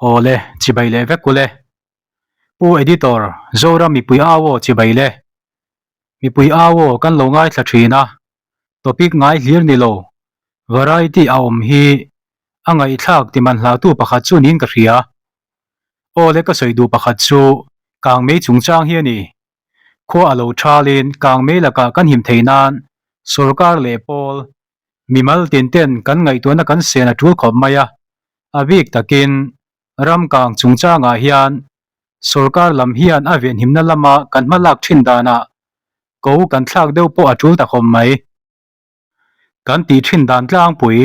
Awle, chibai leh vek ule. Pu Editor, Zoram mipui au aw chibai le. Mipui au aw kan lo ngaithla thin a, topic ngai hlir ni lo, variety a awm hi a ngaihthlak ti man hlautu pakhat chu niin ka hria. Awle ka sawi duh pakhat chu kangmei chungchang hi a ni. Khua a lo thalin kangmei lakah kan him thei nan sorkar leh pawl mimal tin ten kan ngaihtuahna kan sen a tul khawp mai a, a bik takin ram kang chungchangah hian sorkar lam hian a venhimna lama kan hma lak thin danah ko kan thlak deuh pawh a tul ta khawp mai. Kan tih thin dan tlangpui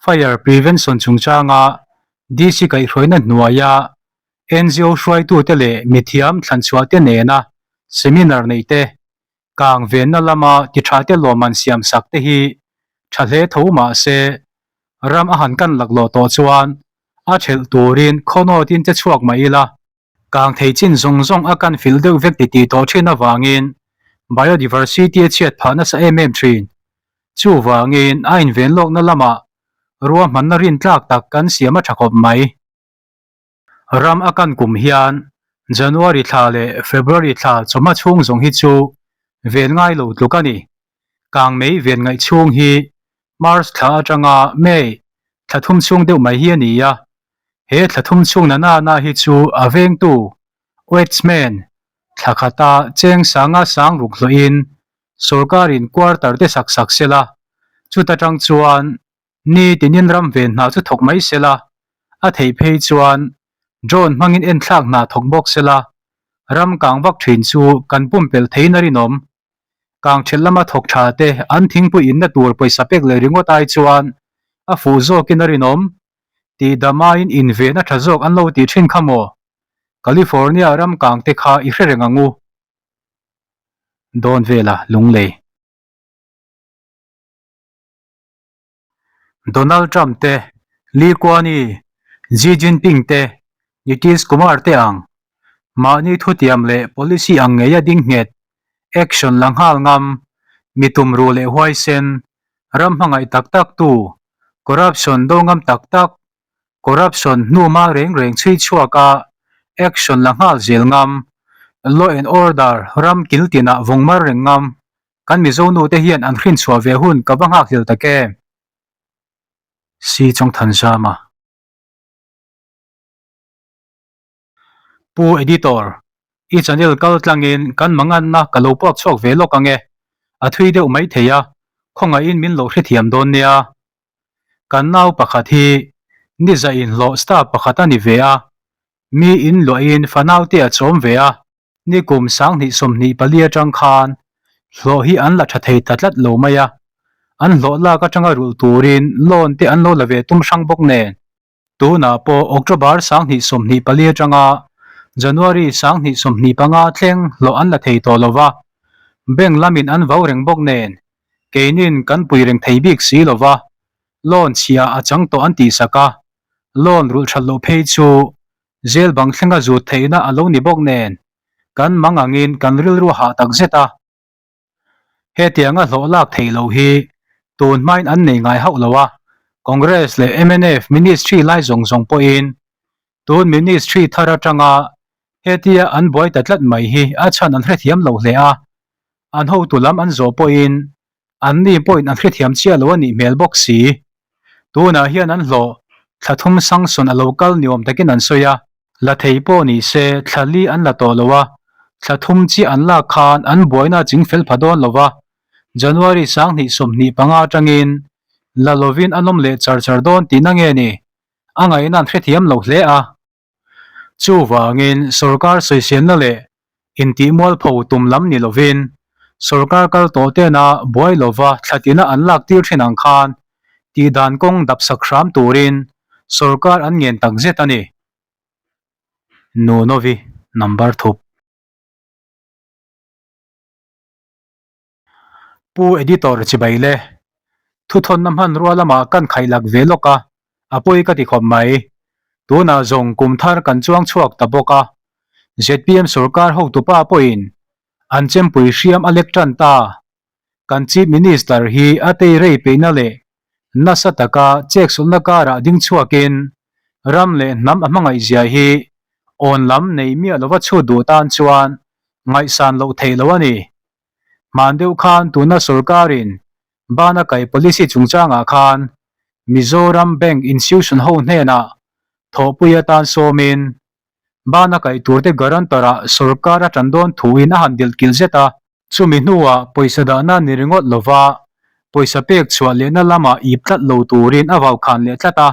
Fire Prevention chungchanga DC kaihhruaina hnuaia NGO hruaitute leh mithiam thlanchhuahte nena seminar neihte Kang venna lama ti tha te lawmman siam sak te hi tha hle tho mah se, ram a han kan laklawh tawh chuan a thelh turin khawnawtin che chhuak mah ila, kang thei chin zawng zawng a kan fil deuh vek titih tawh thin avangin biodiversity a chhiat phah nasa em em thin. Chuvangin a inven lawkna lamah ruahmanna rintlak tak kan siam a tha khawp mai. Ram a kan kum hian January thla leh February thla chawhma chhung zawng hi chu ven ngai lo tluk a ni. Kangmei ven ngaih chhung hi March thla atanga May thla thum chhung deuh mai hi a ni a. He thla thum chhung na na na hi chu a vengtu, watchman, thla khata cheng sanga sang ruk hlawhin sorkarin quarter te sak sak sela, chuta tang chuan Ni tinin ram ven hna chu thawk mai sela, a theih phei chuan drone hmangin enthlak hna thawk bawk sela, ram kang vak thin chu kan pumpelh theiin a rinawm. Kang ṭhelh lama thawk ṭha te an thingpui inna tur pawisa pek leh ringawt ai chuan a fuh zawkin a rinawm. Tih damaiin inven a ṭha zawk an lo tih ṭhin kha maw? California ram kang te kha i hre reng ang u. Dawn vela lunglei. Donald Trump te, Lee Kuan Yew, Xi Jinping te, Nitish Kumar te ang mahni thutiam leh policy ang ngeia ding nghet, action la nghal ngam, mi tumruh leh huaisen, ram hmangaih tak tak tu, corruption do ngam tak tak, corruption hnuma reng reng chhui chhuak a action la nghal zel ngam, law and order ram kil tinah vawng mar reng ngam, Kan Mizo nu te hian an hrin chhuah ve hun ka va nghak hlel tak em? Si Chawngthanzama. Pu Editor, i channel kal tlangin kan manganna ka lo puak chhuak ve lawk ang e. A thui deuh mai thei a, khawngaihin min lo hrethiam dawn nia. Kan nau pakhat hi niza inhlawh staff pakhat a ni ve a, mi inluahin fanau te a chawm ve a, Nikum 2024 atang khan hlawh hi an la tha thei ta tlat lo mai a, an hlawh lak atanga rulh turin loan te an lo la ve tum hrang bawk nen. Tunah pawh October 2024 atanga January 2025 thleng hlawh an la thei tawh lo va, bank lamin an vau reng bawk nen keinin kan pui reng thei bik si lo va, loan chhia a chang tawh an tihsak a, loan rulh that loh phei chu Zel bang thlenga zut theihna a lo ni bawk nen, kan mang angin kan rilru hah tak zet a. Hetianga hlawh lak theih loh hi tun hmain an nei ngai hauh lo a, Congress leh mnf ministry lai zawng zawng pawhin tun ministry thar atanga hetia an buai ta tlat mai hi a chhan an hrethiam lo hle a, an hotu lam an zawh pawhin Anni pawhin an hrethiam chiah lo a nih hmel bawk si. Tunah hian an hlawh thla thum sanction a lo kal ni awm takin an sawi a. La thei pawh ni se thla li an la tawh lo a, thla thum chiah an lak khan an buaina a ching fel pha dawn lo va, January 2025 atangin la lovin an awm leh char char dawn tihna nge ni? A ngaihna an hrethiam lo hle a. Chuvangin sorkar sawiselna leh intihmualpho tum lam ni lovin sorkar kal tawh tena buai lova thlatina an lak tir thin ang khan tihdan kawng dap sak hram turin sorkar an ngen tak zet a ni. Nunovi number thup. Pu Editor chibai le, thuthawnna hmanrua lamah kan khaihlak ve lawk a, a pawi ka ti khawp mai. Tunah zawng kum thar kan chuang chhuak ta bawk a, zpm sorkar hotupa pawhin an chempui hriam a lek tan ta. Kan Chief Minister hi a tei rei peihna leh nasa taka cheksulna karah ding chhuakin. Ram leh hnam a hmangaih zia hi awn lam nei miah lova chhut duh tan chuan ngaihsan loh theih lo a ni. Hman deuh khan tuna sorkarin bana kai policy chungchangah khan Mizoram Bank institution ho hnenah thawhpui atan sawmin bana kaih turte guarantor ah sorkar a tan dawn thuin a han dilh kilh zet a. Chumi hnuah pawisa dahna ni ringawt lova pawisa pek chhuah lehna lamah ip tlat lo turin a vaukhan leh tlat a.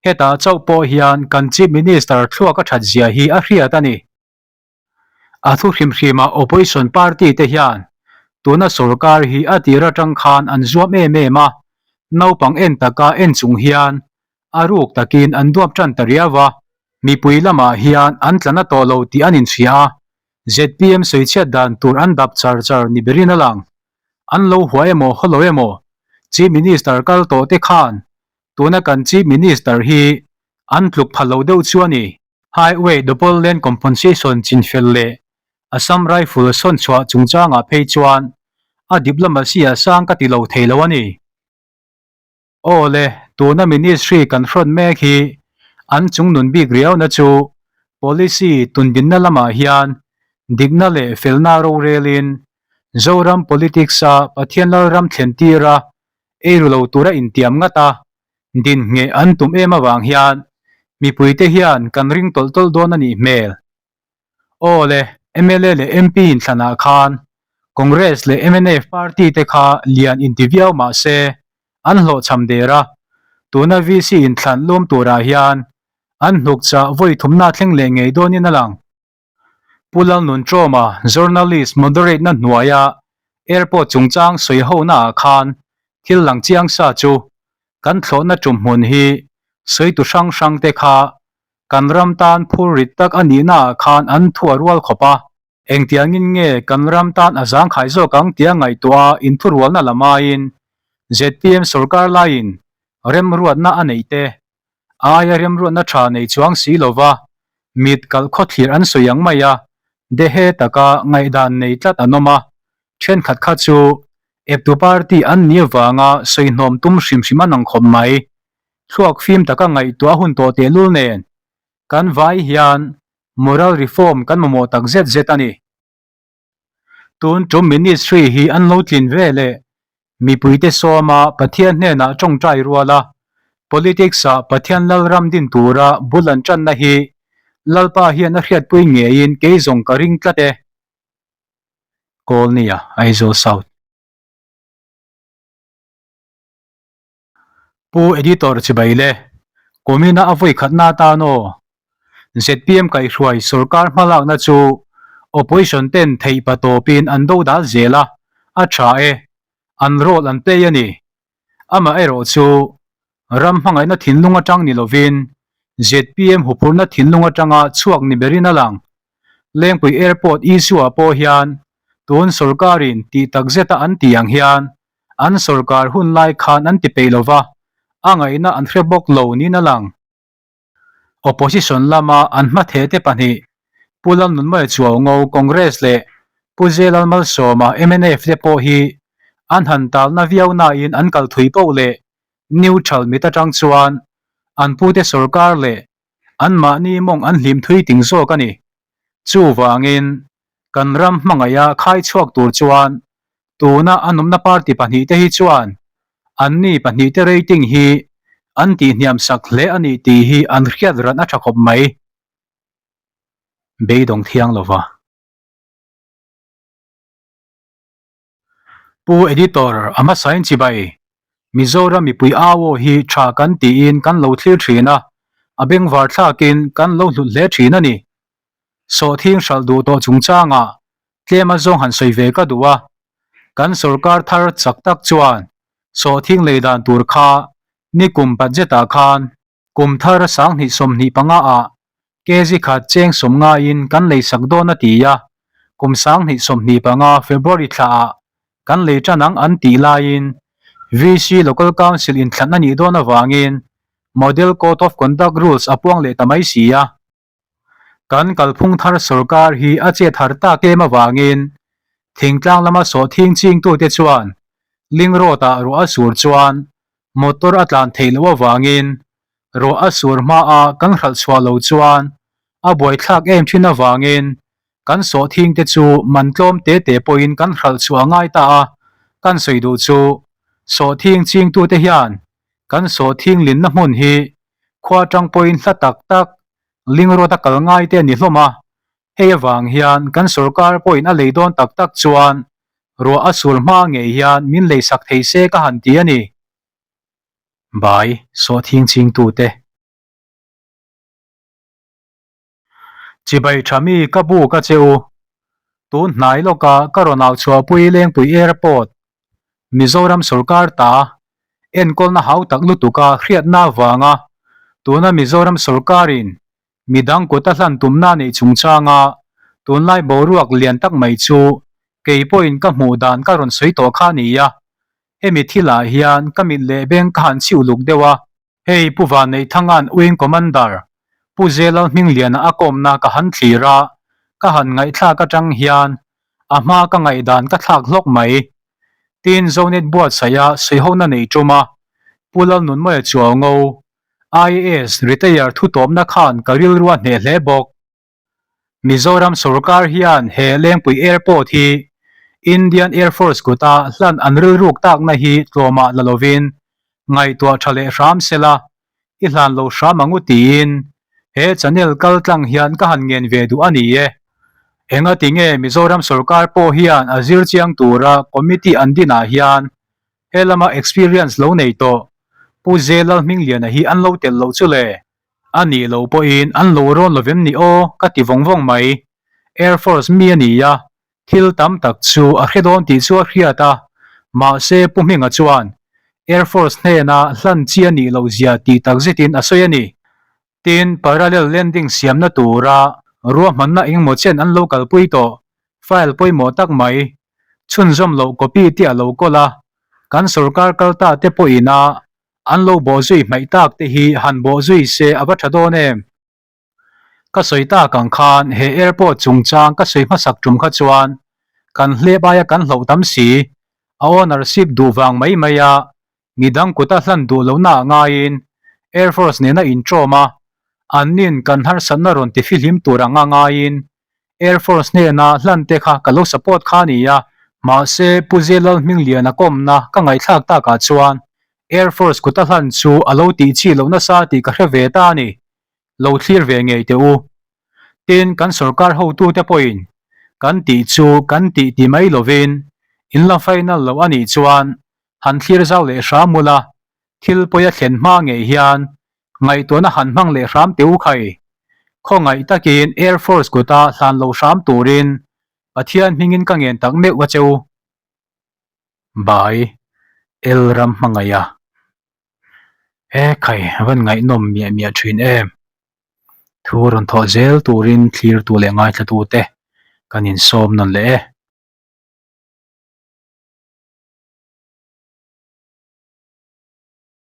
Hetah chauh pawh hian kan Chief Minister thluak a that zia hi a hriat a ni. A thu hrim hrimah Opposition party te hian tuna sorkar hi a tir atang khan an zuam em em a, naupang en taka en chung hian a ruk takin an duap tan ta riau a, mipui lamah hian an tla na tawh lo tih an inhria a, zpm sawichhiat dan tur an dap char char ni berin a lang. An lo hua emaw haw lo emaw Chief Minister kal tawh te khan tuna kan Chief Minister hi an tluk pha lo deuh chu a ni. Highway double lane compensation chinfel leh Assam Rifle sawn chhuah chungchangah phei chuan a diplomacy a sang ka ti lo thei lo a ni. Aw le, tuna ministry kan hrawn mek hi an chungnun bik riauna chu policy tundinna lamah hian dikna leh felna rorelin Zoram politics-a Pathian Lalram thlen tira eiru lo tura intiam ngat a, din ngheh an tum em avang hian mipuite hian kan ring tawlh tawlh dawn a nih hmel. Aw le, mla leh MP inthlanah khan Congress leh mnf party te kha lian inti viau mah se an hlawhchham der a, tuna VC inthlan lawm turah hian an hnuk chah vawi thumna thleng leh ngei dawnin a lang. Pu Lalnunṭawma journalist moderate na hnuaia airport chungchang sawi hona ah khan thil lang chiang sa chu kan thlawhna tum hmun hi sawi tu hrang hrang te kha kan ram tan phur rit tak a nihna ah khan an thu a rual khawp a. Engtiangin nge kan ram tan a zangkhai zawk ang tia ngaihtuah a inthurualna lam aiin zpm sorkar laiin remruatna a neih te Aia remruatna tha nei chuang si lova mit kalh khawthlir an sawi ang mai a, dehe taka ngaihdan nei tlat an awm a, thenkhat kha chu eptu party an nih avanga sawihnawm tum hrim hrim an ang khawp mai. Thluak fim taka ngaihtuah hun tawh tehlul nen kan vai hian moral reform kan mamawh tak zet zet a ni. Tun tum ministry hi an lo tlin ve leh mipuite sawma Pathian hnenah tawngtai rual a, politics ah Pathian Lalram din tura bul an tanna hi Lalpa hian a hriatpui ngeiin kei zawng ka ring tlat e. Kawlnia, Aizawl South. Pu Editor chibai le, Kumina a vawi khatna atan aw. Zpm kaihhruai sorkar hmalakna chu Opposition ten theih pa tawpin an do dal zel a, a tha e, an role an play a ni. Amaherawh chu ram hmangaihna thinlung atang ni lovin zpm huphurhna thinlung atanga chhuak ni berin a lang. Lengpui Airport issue-ah pawh hian tun sorkarin tih takzeta an tih ang hian An sorkar hun lai khan an ti peih lo va, a ngaihna an hre bawk lo niin a lang. Opposition lama an hmatheh te pahnih, Pu Lalnunmawia Chuaungo, Congress leh Pu J Lalmalsawma, mnf te pawh hi an han talna viau nain an kal thui poh leh neutral mit atang chuan an pute sorkar leh anmahni mawng an hlim thui ting zawk a ni. Chuvangin kan ram hmangaih a khai chhuak tur chuan tuna a nawmna party pahnihte hi chuan anni pahnihte rating hi an tihhniam sak hle a nih tih hi an hriat ran a tha khawp mai. Beidawng thiang lova. Pu Editor, a hmasain chibai, Mizoram mipui au aw hi tha kan tiin kan lo thlir thin a, a bengvar thlakin kan lo hlut hle thin a ni. Sawhthing hralh duh tawh chungchangah tlem a zawng han sawi ve ka duh a, kan sorkar thar chak tak chuan sawhthing lei dan tur kha nikum budget ah khan kum thar 2025 ah kg khat cheng sawm ngaiin kan lei sak dawn a ti a, kum 2025 February thla ah kan lei tan ang an tih laiin VC Local Council inthlan a nih dawn avangin Model Code of Conduct Rules a puang leh ta mai si a. Kan kalphung thar sorkar hi a chet har tak em avangin thingtlang lama sawhthing chingtute chuan Ling Road ah ruah a sur chuan motor a tlan theih loh avangin. Ruah a sur hmaa kan hralh chhuah lo chuan a buaithlak em thin avangin kan sawhthing te chu man tlawm te te pawhin kan hralh chhuah a ngai ta a, kan sawi duh chu sawhthing chingtute hian kan sawhthing linna hmun hi khua atang pawhin hla tak tak ling rawt a kal ngai te a ni hlawm a, hei avang hian kan sorkar pawhin a lei dawn tak tak chuan ruah a sur hma ngei hian min leisak thei se ka han ti a ni. Bai, sawhthing chingtute. Chibai tha mi ka bu ka che u. Tun hnai lawka ka rawn au chhuahpui Lengpui Airport, Mizoram sorkar ta enkawlna hau tak lutuka hriatna avanga tuna Mizoram sorkarin midang kut a hlan tumna neih chungchanga tunlai boruak lian tak mai chu kei pawhin ka hmuh dan ka rawn sawi tawh kha a ni a. Hemi thilah hian ka mit leh beng ka han chhiu luk deuh a. Hei Pu Vanneithanga'n Wing Commander Pu Zelal Hmingliana a kawmna ka han thlir a, ka han ngaihthlak atang hian a hma ka ngaihdan ka thlak hlawk mai. Tin, Zonet buatsaih a sawiho-na nei tum a, Pu Lalnunmawia Chuaungo, IAS retire thutawpna khan ka rilru a hneh hle bawk. Mizoram sorkar hian he Lengpui Airport hi Indian Air Force kuta hlan an rilruk takna hi tlawmah la lovin ngaihtuah tha leh hram sela, i hlan lo hram ang u tiin he channel kal tlang hian ka han ngen ve duh a ni e. Engati nge Mizoram sorkar pawh hian a zir chiang tura committee an dinah hian he lama experience lo nei tawh Pu Zelal Hmingliana hi an lo telh loh chu le? A nih loh pawhin an lo rawn lo vem ni aw ka ti vawng vawng mai. Air Force mi a ni a, thil tam tak chu a hre dawn tih chu a hriat a, mahse Pu Hminga chuan Air Force hnena hlan chi a nih loh zia tih tak zetin a sawi a ni. Tin, parallel landing siamna tura ruahmanna engmaw chen an lo kalpui tawh, file pawimawh tak mai, chhunzawm loh copy te a lo kawl a, kan sorkar kal ta te pawhin a An lo bawh zui hmaih tak te hi han bawh zui se a va tha dawn em? Ka sawi tak ang khan he airport chungchang ka sawi hmasak tum kha chuan kan hlep aia kan hloh tam si, a ownership duh vang mai mai a midang kuta hlan duh lohna ah ngaiin Air Force nena intrawm a, annin kan harsatna rawn ti fihlim tur anga ngaiin Air Force hnena hlan te kha ka lo support kha a ni a, mahse Pu Zelal Hmingliana kawmna ka ngaihthlak takah chuan Air Force kuta hlan chu a lo tih chi loh nasa tih ka hre ve ta a ni. Lo thlir ve ngei teh u. Tin, kan sorkar hotute pawhin kan tih chu kan tih ti mai lovin in la final loh a nih chuan han thlir zau leh hram ula, thil pawi a thlen hma ngei hian Ngaihtuahna han hmang leh hram teh u khai. Khawngaih takin Air Force kuta hlan lo hram turin Pathian hmingin ka ngen tak meuh a che u. Bai El ram hmangaih a. E khai van ngaihnawm miah miah thin em. Thu rawn thawh zel turin thlirtu leh ngaithlatute kan insawm nawn leh e.